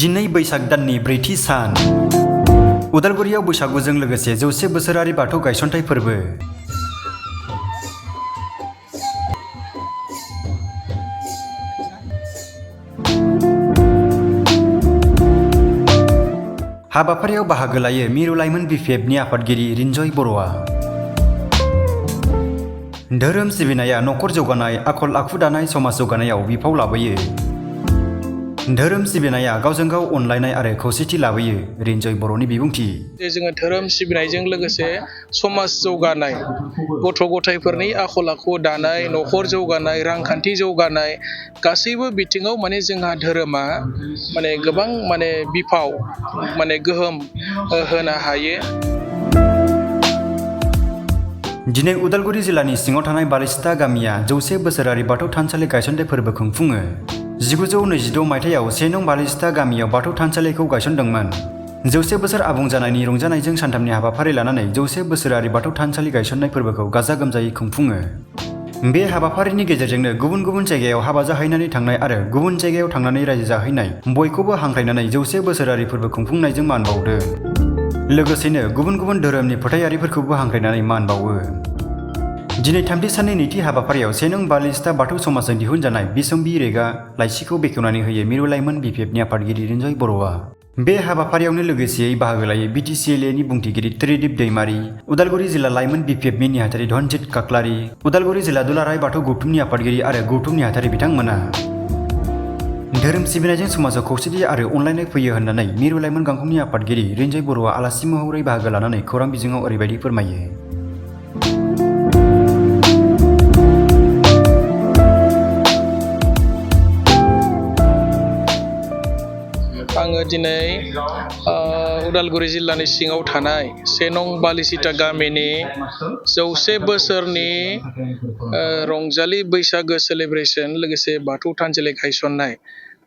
दिनै बैसाग दाननि 4थि सान उदालगुरियाव बैसागुजों लोगोसे 100 बोसोरारि बाथौ गायसनथाय फोरबो। हाबाफारियाव बाहागो लायो मिरु लाइमोन बिपिएफनि आफादगिरि रिन्जय बर'आ। धोरोम सिबिनाया नखर जौगानाय, आखल आखु दानाय, समाज जौगानायाव बिफाव लाबोयो। धोरोम सिबिनाया गावजों गाव अनलायनाय आरो खौसेथि लाबोयो। रिन्जय बर'नि बिबुंथि। जोङो धोरोम सिबिनायजों लोगोसे समाज जौगानाय, गथ' गथायफोरनि आखल आखु दानाय, नखर जौगानाय, रांखान्थि जौगानाय गासैबो बिथिङाव जोंहा धोरोमा गोबां बिफाव गोहोम होनो हायो। दिनै उदालगुरि जिल्लानि सिङाव थानाय बालिस्ता गामिया 100 बोसोरारि बाथौ थानसालि गायसनथाय फोरबो खुंफुङो। 1926 मायथाइयाव 1 नं बालिस्ता गामियाव बाथौ थानसालिखौ गायसनदोंमोन। 100 बोसोर आबुं जानायनि रंजानायजों सानथामनि हाबाफारि लानानै 100 बोसोरारि बाथौ थानसालि गायसननाय फोरबोखौ गाजा गोमजायै खुंफुङो। बे हाबाफारिनि गेजेरजोंनो गुबुन गुबुन जायगायाव हाबा जाहैनानै थांनाय आरो गुबुन जायगायाव थांनानै रायजो जाहैनाय बयखौबो हांख्रायनानै 100 बोसोरारि फोरबो खुंफुंनायजों मान बावदों। लोगोसेनो गुबुन गुबुन धोरोमनि फोथायारिफोरखौबो हांख्रायनानै मान बावो। दिनै थामथि साननि नैथि हाबाफारियाव 1 नं बालिस्ता बाथौ समाजजों दिहुनजानाय बिसम्बि रेगा लाइसिखौ बेखेवनानै होयो मिरु लाइमोन बिपिएफनि आफादगिरि रिन्जय बर'आ। बे हाबाफारियावनो लोगोसेयै बाहागो लायो बिटिसिएलएनि बुंथिगिरि त्रिदिप दैमारि, उदालगुरि जिल्ला लाइमोन बिपिएफनि नेहाथारि धनजित काक्लारि, उदालगुरि जिल्ला दुलाराय बाथौ गौथुमनि आफादगिरि आरो गौथुम नेहाथारि बिथांमोना। धोरोम सिबिनायजों समाजाव खौसेथि आरो अनलायनाय फैयो होननानै मिरु लाइमोन गांखंनि आफादगिरि रिन्जय बर'आ आलासि महरै बाहागो लानानै खौरां बिजोङाव ओरैबायदि फोरमायो। आङो दिनै उदालगुरि जिल्लानि सिङाव थानाय 1 नं बालिस्ता गामिनि 100 बोसोरनि रंजालि बैसागो सेलेब्रेसन लोगोसे बाथौ थानसालि गायसननाय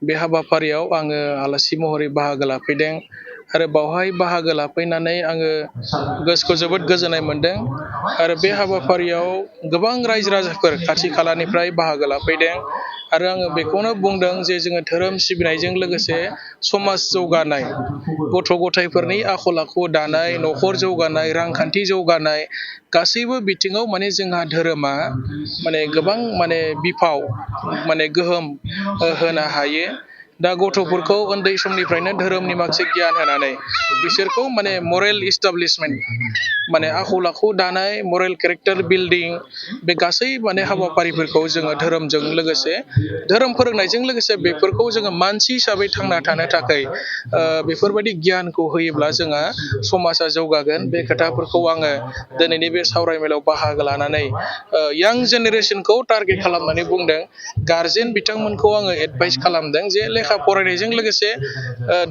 बे हाबाफारियाव आङो आलासि महरै बाहागो लाफैदों आरो बावहाय बाहागो लाफैनानै आङो गोसोखौ जोबोद गोजोननाय मोनदों आरो बे हाबाफारियाव गोबां रायजो राजाफोर खाथि खालानिफ्राय बाहागो लाफैदों आरो आङो बेखौनो बुंदों जे जोङो धोरोम सिबिनायजों लोगोसे समाज जौगानाय, गथ' गथायफोरनि आखल आखु दानाय, नखर जौगानाय, रांखान्थि जौगानाय गासैबो बिथिङाव जोंहा धोरोमा गोबां बिफाव गोहोम होनो हायो। दा गथ'फोरखौ उन्दै समनिफ्रायनो धोरोमनि माखासे गियान होनानै बिसोरखौ मरेल इस्टाब्लिशमेन्ट आखल आखु दानाय, मरेल केरेक्टार बिल्डिं बे गासै हाबाफारिफोरखौ जोङो धोरोमजों लोगोसे धोरोम फोरोंनायजों लोगोसे बेफोरखौ जोङो मानसि हिसाबै थांना थानो थाखाय बेफोरबायदि गियानखौ होयोब्ला जोंहा समाजा जौगागोन। बे खोथाफोरखौ आङो दिनैनि बे सावरायमेलाव बाहागो लानानै यां जेनेरेसनखौ टारगेट खालामनानै बुंदों। गारजेन बिथांमोनखौ आङो एडभाइस खालामदों जे लेखा फरायनायजों लोगोसे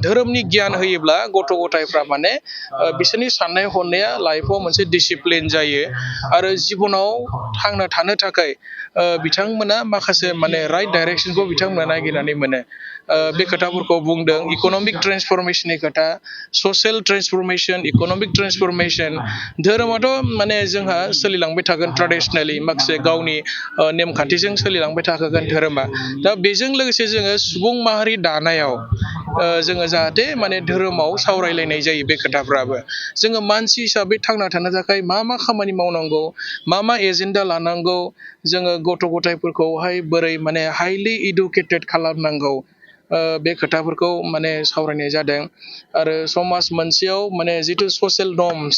धोरोमनि गियान होयोब्ला गथ' गथायफ्रा बिसोरनि साननाय हनाया लाइफआव मोनसे डिसिप्लिन जायो आरो जिबनाव थांना थानो थाखाय बिथांमोना माखासे राइट डाइरेक्सनखौ बिथांमोना नागिरनानै मोनो। बे खोथाफोरखौ बुंदों। इक'नमिक ट्रेन्सफरमेसननि खोथा, ससियेल ट्रेन्सफरमेसन, इक'नमिक ट्रेन्सफरमेसन। धोरोमाथ' जोंहा सोलिलांबाय थागोन ट्रेडिसनेलि माखासे गावनि नेमखान्थिजों सोलिलांबाय थाखागोन धोरोमा। दा बेजों लोगोसे जोङो सुबुं माहारि दानायाव जोङो जाहाथे धोरोमाव सावरायलायनाय जायो बे खोथाफ्राबो। जोङो मानसि हिसाबै थांना थानो थाखाय मा मा खामानि मावनांगौ, मा एजेन्डा लानांगौ, जोङो गथ' गथायफोरखौहाय बोरै हाइलि इडुकेटेड खालामनांगौ बे खोथाफोरखौ सावरायनाय जादों आरो समाज मोनसेयाव जिथु ससियेल नर्म्स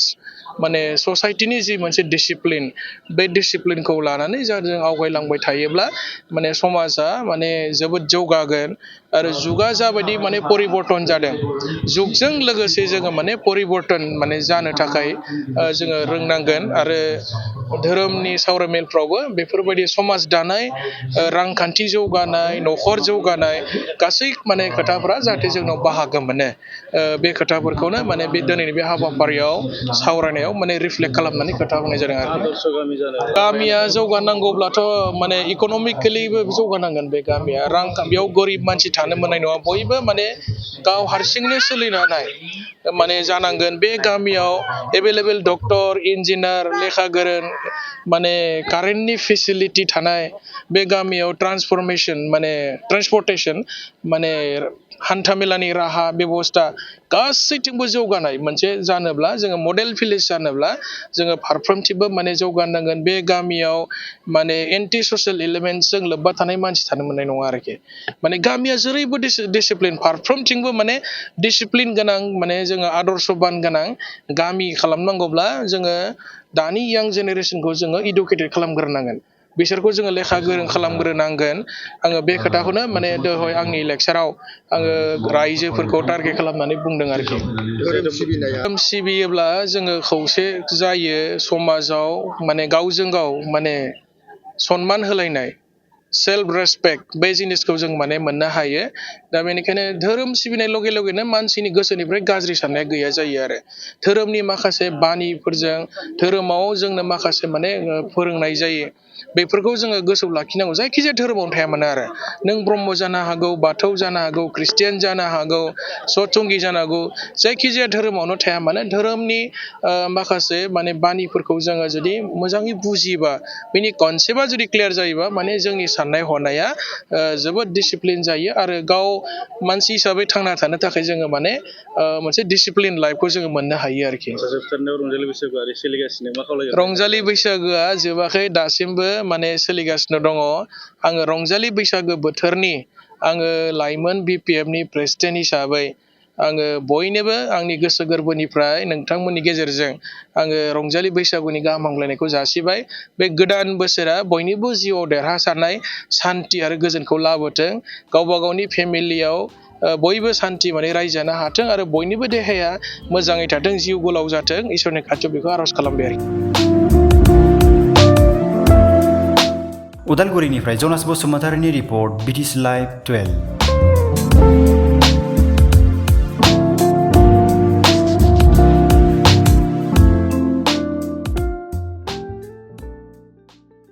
ससाइटिनि जि मोनसे डिसिप्लिन बे डिसिप्लिनखौ लानानै जों आवगायलांबाय थायोब्ला समाजा जोबोद जौगागोन आरो जुगा जाबायदि परिबर्तन जादों जुगजों लोगोसे जोङो परिबर्तन जानो थाखाय जोङो रोंनांगोन आरो धोरोमनि सावरायमेलफ्रावबो बेफोरबायदि समाज दानाय, रांखान्थि जौगानाय, नखर जौगानाय गासै खोथाफ्रा जाहाथे जोंनाव बाहागो मोनो बे खोथाफोरखौनो बे दिनैनि बे हाबाफारियाव सावरायनायाव रिफ्लेक्ट खालामनानै खोथा बुंनाय जादों आरो। गामिया जौगानांगौब्लाथ' इक'नमिकेलिबो जौगानांगोन बे गामिया। बेयाव गोरिब मानसि थानो मोननाय नङा। बयबो गाव हारसिंनो सोलिनो हानाय जानांगोन। बे गामियाव एभेलेबेल डक्टर, इन्जिनियार, लेखा गोरों कारेन्टनि फेसिलिटि थानाय, बे गामियाव ट्रान्सपर्टेसन हान्थामेलानि राहा बेबस्था गासैथिंबो जौगानाय मोनसे जानोब्ला जोङो मडेल भिलेज जानोब्ला जोङो फारफ्रोमथिंबो माने जौगानांगोन बे गामियाव माने एन्टि ससियेल एलिमेन्टसजों लोब्बा थानाय मानसि थानो मोननाय नङा आरोखि माने गामिया जेरैबो डिसिप्लिन फारफ्रोमथिंबो माने डिसिप्लिन गोनां माने जोङो आदर्शबान गोनां गामि खालामनांगौब्ला जोङो दानि यां जेनेरेसनखौ जोङो इडुकेटेड खालामग्रोनांगोन बिसोरखौ जोङो लेखा गोरों खालामग्रोनांगोन आङो बे खोथाखौनो माने दहाय आंनि लेक्साराव आङो रायजोफोरखौ टारगेट खालामनानै बुंदों आरोखि धोरोम सिबियोब्ला जोङो खौसे जायो समाजाव माने गावजों गाव माने सनमान होलायनाय सेल्फ रेसपेक्ट बे जिनिसखौ जों माने मोननो हायो दा बेनिखायनो धोरोम सिबिनाय लगे लगेनो मानसिनि गोसोनिफ्राय गाज्रि साननाया गैया जायो आरो धोरोमनि माखासे बानिफोरजों धोरोमाव जोंनो माखासे माने फोरोंनाय जायो बेफोरखौ जोङो गोसोआव लाखिनांगौ जायखिजाया धोरोमावनो थाया मानो आरो नों ब्रह्म जानो हागौ बाथौ जानो हागौ ख्रिस्टियान जानो हागौ सतसंगि जानो हागौ जायखिजाया धोरोमावनो थाया मानो धोरोमनि माखासे माने बानिफोरखौ जोङो जुदि मोजाङै बुजियोबा बिनि कनसेप्टआ जुदि क्लियार जायोबा माने जोंनि साननाय हनाया जोबोद डिसिप्लिन जायो आरो गाव मानसि हिसाबै थांना थानो थाखाय जोङो माने मोनसे डिसिप्लिन लाइफखौ जोङो मोननो हायो आरोखि रंजालि बैसागोआ जोबाखै दासिमबो माने सोलिगासिनो दङ आङो रंजालि बैसागो बोथोरनि आङो लाइमोन BPFनि प्रेसिडेन्ट हिसाबै आङो बयनोबो आंनि गोसो गोरबोनिफ्राय नोंथांमोननि गेजेरजों आङो रंजालि बैसागुनि गाहाम हामलायनायखौ जासिबाय बे गोदान बोसोरा बयनिबो जिउआव देरहासारनाय सान्थि आरो गोजोनखौ लाबोथों गावबा गावनि फेमिलियाव बयबो सान्थि माने रायजो जानो हाथों आरो बयनिबो देहाया मोजाङै थाथों जिउ गोलाव जाथों इसोरनि खाथियाव बेखौ आर'ज खालामबाय आरोखि उदालगुरिनिफ्राय जनास बसुमतारिनि रिपर्ट BTC Live 12